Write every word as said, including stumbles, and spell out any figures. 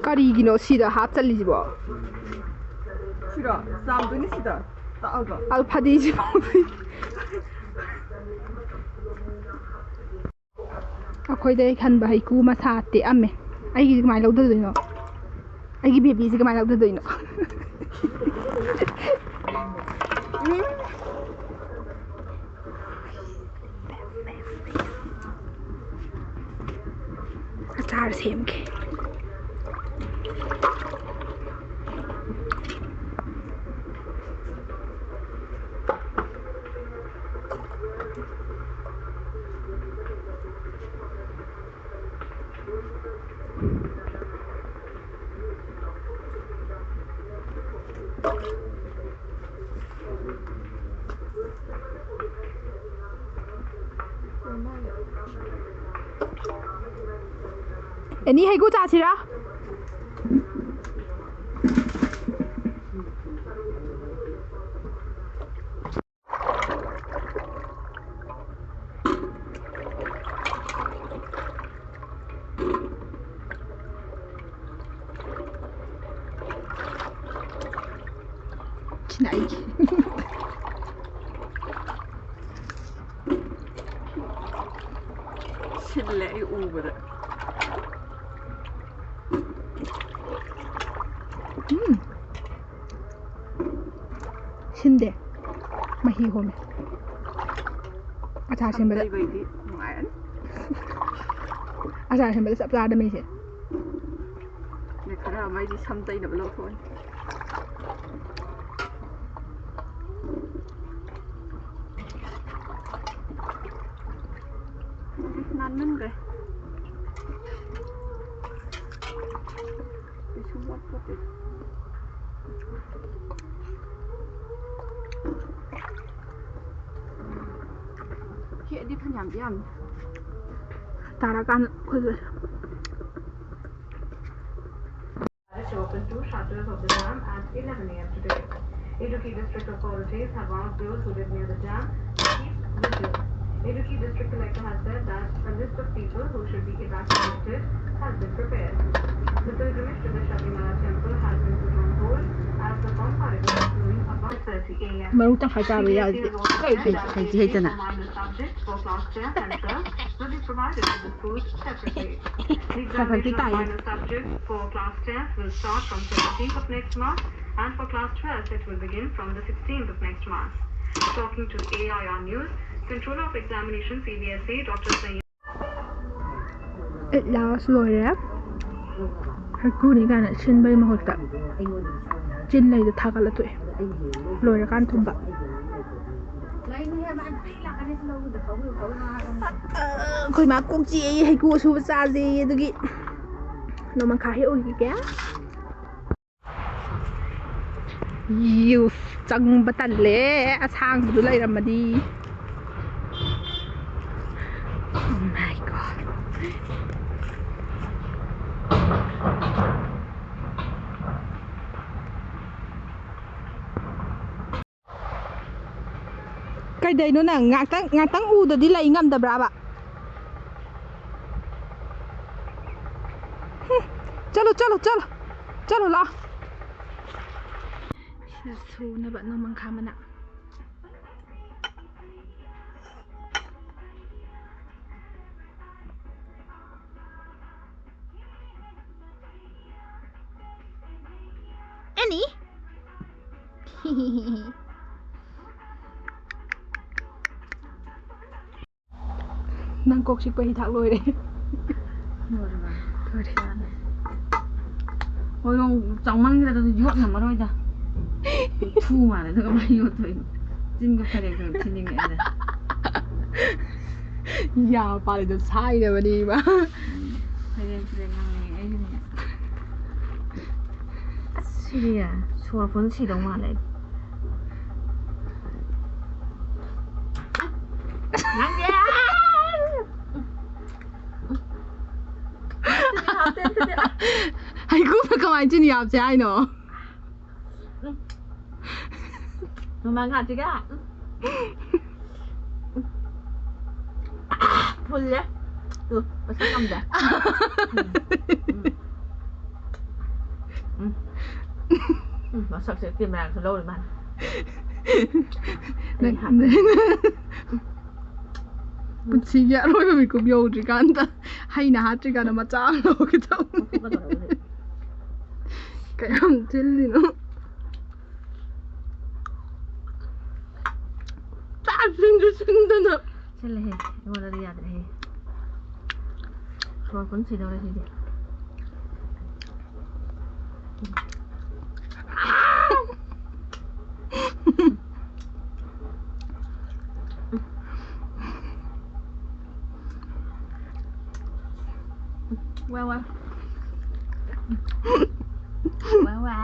ꯀꯔꯤꯒꯤꯅꯣ ꯁꯤꯗ ꯍꯥꯞꯆꯜꯂꯤꯁꯤꯕꯣ? ꯁꯤꯔꯣ? ꯆꯥꯝꯗꯣꯏꯅꯤ ꯁꯤꯗ꯫ ꯇꯥꯛꯑꯒ꯫ ꯑꯜ ꯐꯗꯤꯁꯤꯕꯣ꯫ ꯑꯩꯈꯣꯏꯗ ꯑꯩ ꯈꯟꯕ ꯍꯩꯀꯨ ꯃꯁꯥ ꯇꯦꯛꯑꯝꯃꯦ꯫ ꯑꯩꯒꯤꯁꯦ ꯀꯃꯥꯏꯅ ꯂꯧꯊꯗꯣꯏꯅꯣ? ꯑꯩꯒꯤ ꯕꯦꯕꯤꯁꯦ ꯀꯃꯥꯏꯅ ꯂꯧꯊꯗꯣꯏꯅꯣ? ꯑꯆꯥꯔ ꯁꯦꯝꯒꯦ꯫ ꯑꯦꯅꯤ, ꯍꯩꯒꯨ ꯆꯥꯁꯤꯔꯥ? ꯁꯤꯅ ꯑꯩꯒꯤ꯫ ꯁꯤꯜꯂꯦ ꯑꯩ ꯎꯕꯗ꯫ ꯎꯝ꯫ ꯁꯤꯟꯗꯦ꯫ ꯃꯍꯤ ꯍꯣꯝꯃꯦ꯫ ꯑꯆꯥꯔ ꯁꯦꯝꯕꯗ꯫ ꯁꯝ ꯇꯩꯕꯩꯗꯤ ꯅꯨꯡꯉꯥꯏꯔꯅꯤ꯫ ꯑꯆꯥꯔ ꯁꯦꯝꯕꯗ ꯆꯞ ꯆꯥꯔꯗꯝꯃꯤ ꯁꯦ꯫ ꯅꯦ, ꯈꯔ ꯑꯃ ꯑꯩꯗꯤ ꯁꯝ ꯇꯩꯅꯕ ꯂꯧꯊꯣꯛꯑꯅꯤ꯫ ꯅꯥꯟꯃꯟꯈ꯭ꯔꯦ꯫ ꯀꯩꯁꯨ ꯃꯣꯠꯄꯣꯠꯇꯦ꯫ ꯍꯦꯛꯑꯗꯤ ꯐꯅꯌꯥꯝꯗꯤ ꯌꯥꯝꯅꯤ꯫ ꯇꯥꯔꯀꯥꯟꯗ ꯈꯨꯜꯂꯁꯤ꯫ To open two shutters of the dam at eleven a m today. Idukki district authorities have asked those who live near the dam to keep vigil. Idukki District Collector has said that a list of people who should be evacuated has been prepared. The pilgrimage to the Shabrimala temple has been put on hold as the bonfire is going about thirty a m. ꯃꯔꯨ ꯇꯪꯈꯥꯏ ꯆꯥꯕ ꯌꯥꯗꯦ꯫ ꯍꯩꯇꯤ ꯍꯩꯇꯅ꯫ Subjects for class ten and twelve will be provided to the schools separately. The examination of minor subjects for class ten will start from seventeenth of next month, and for class twelve, it will begin from the sixteenth of next month. Talking to A I R News, Controller of Examination, C B S E, Doctor Sanyam. At last, ꯂꯣꯏꯔꯦ꯫ ꯍꯩꯀ꯭ꯔꯨꯅꯤ ꯀꯥꯏꯅ ꯁꯤꯟꯕꯩ ꯃꯍꯨꯠꯇ ꯆꯤꯟ ꯂꯩꯗ ꯊꯥꯒꯠꯂ ꯊꯣꯛꯑꯦ꯫ ꯂꯣꯏꯔꯀꯥꯟ ꯊꯨꯝꯕ꯫ ꯑꯩꯈꯣꯏ ꯃꯥ ꯀꯣꯛ ꯆꯤꯛꯑꯦ, ꯍꯩꯀ꯭ꯔꯨ ꯑꯁꯨꯕ ꯆꯥꯁꯦꯌꯦ꯫ ꯑꯗꯨꯒꯤ ꯅꯣꯡꯃꯪꯈꯥ ꯍꯦꯛ ꯑꯣꯏꯈꯤꯒꯦ꯫ ꯌꯨ ꯆꯪꯕ ꯇꯜꯂꯦ, ꯑꯁꯥꯡꯕꯗꯨ ꯂꯩꯔꯝꯃꯗꯤ꯫ Oh my God. ꯀꯩꯗꯩꯅꯣ ꯅꯪ? ꯉꯥꯛꯇꯪ, ꯉꯥꯛꯇꯪ ꯎꯗꯗꯤ ꯂꯩ ꯉꯝꯗꯕ꯭ꯔꯥꯕ? ꯍꯨꯝ, ꯆꯠꯂꯣ, ꯆꯠꯂꯣ, ꯆꯠꯂꯣ꯫ ꯆꯠꯂꯣ, ꯂꯥꯛꯑꯣ꯫ ꯁꯤꯗ ꯁꯨꯅꯕ ꯅꯣꯡꯃꯪꯈꯥ ꯃꯅꯥ꯫ ꯑꯦꯅꯤ? ꯅꯪ ꯀꯣꯛ ꯆꯤꯛꯄ ꯍꯤꯗꯥꯛ ꯂꯣꯏꯔꯦ꯫ ꯂꯣꯏꯔꯕ? ꯂꯣꯏꯔꯦ꯫ ꯌꯥꯔꯦ꯫ ꯍꯣꯏꯔꯣꯡ ꯆꯥꯎꯃꯟꯈ꯭ꯔꯦ, ꯑꯗꯨꯗꯤ ꯌꯣꯠ ꯉꯝꯃꯔꯣꯏꯗ꯫ ꯊꯨ ꯃꯥꯜꯂꯦ, ꯑꯗꯨꯒ ꯃꯥ ꯌꯣꯠꯇꯣꯏꯅꯤ꯫ ꯆꯤꯟꯒ ꯐꯔꯦ ꯐꯔꯦ ꯊꯤꯅꯤꯡꯉꯛꯑꯦꯗ꯫ ꯌꯥ ꯄꯥꯜꯂꯤꯗꯣ ꯁꯥꯏꯔꯕꯅꯤ ꯃꯥ꯫ ꯎꯝ, ꯐꯩꯔꯦꯡ ꯇꯨꯔꯦꯡ ꯉꯥꯡꯅꯤꯡꯉꯦ ꯑꯩꯁꯨꯅꯦ꯫ ꯑꯁ, ꯁꯤꯗꯤ ꯁꯣꯔ ꯐꯨꯟ ꯁꯤꯗꯧ ꯃꯥꯜꯂꯦ ꯑꯩ꯫ ꯅꯪꯗꯤ! ꯆꯤꯅꯤ ꯍꯥꯞꯇꯦ ꯑꯗꯨꯗꯤ꯫ ꯍꯩꯀ꯭ꯔꯨꯗ ꯀꯃꯥꯏꯅ ꯆꯤꯅꯤ ꯍꯥꯞꯁꯦ ꯍꯥꯏꯅꯣ? ꯎꯝ꯫ ꯅꯣꯡꯃꯥꯡꯈꯥꯁꯤꯒ꯫ ꯎꯝ꯫ ꯐꯨꯜꯂꯦ꯫ ꯇꯨ, ꯃꯁꯛ ꯉꯝꯗꯦ꯫ ꯎꯝ꯫ ꯎꯝ꯫ ꯎꯝ꯫ ꯎꯝ, ꯃꯁꯛꯁꯦ ꯀꯦꯃꯦꯔꯥꯁꯨ ꯂꯧꯔꯤ ꯃꯥꯅ꯫ ꯅꯪ-, ꯄꯨꯟꯁꯤꯒꯤ ꯑꯔꯣꯏꯕ ꯃꯤꯀꯨꯞ ꯌꯧꯗ꯭ꯔꯤꯀꯥꯟꯗ, ꯍꯩꯅ ꯍꯥꯠꯇ꯭ꯔꯤꯀꯥꯟꯗ ꯃꯆꯥ ꯑꯃ ꯂꯧꯒꯦ ꯇꯧꯕꯅꯦ꯫ ꯀꯌꯥꯝ ꯊꯤꯜꯂꯤꯅꯣ? ꯆꯥꯛꯁꯤꯡꯁꯨ ꯁꯤꯟꯗꯅ꯫ ꯁꯤꯜꯂꯦꯍꯦ, ꯑꯩꯉꯣꯟꯗꯗꯤ ꯌꯥꯗ꯭ꯔꯦꯍꯦ꯫ ꯁꯣꯔ ꯐꯨꯟ ꯁꯤꯗꯧꯔꯦ ꯁꯤꯗꯤ꯫ ꯋꯥ ꯋꯥ꯫ ꯋꯥ ꯋꯥ꯫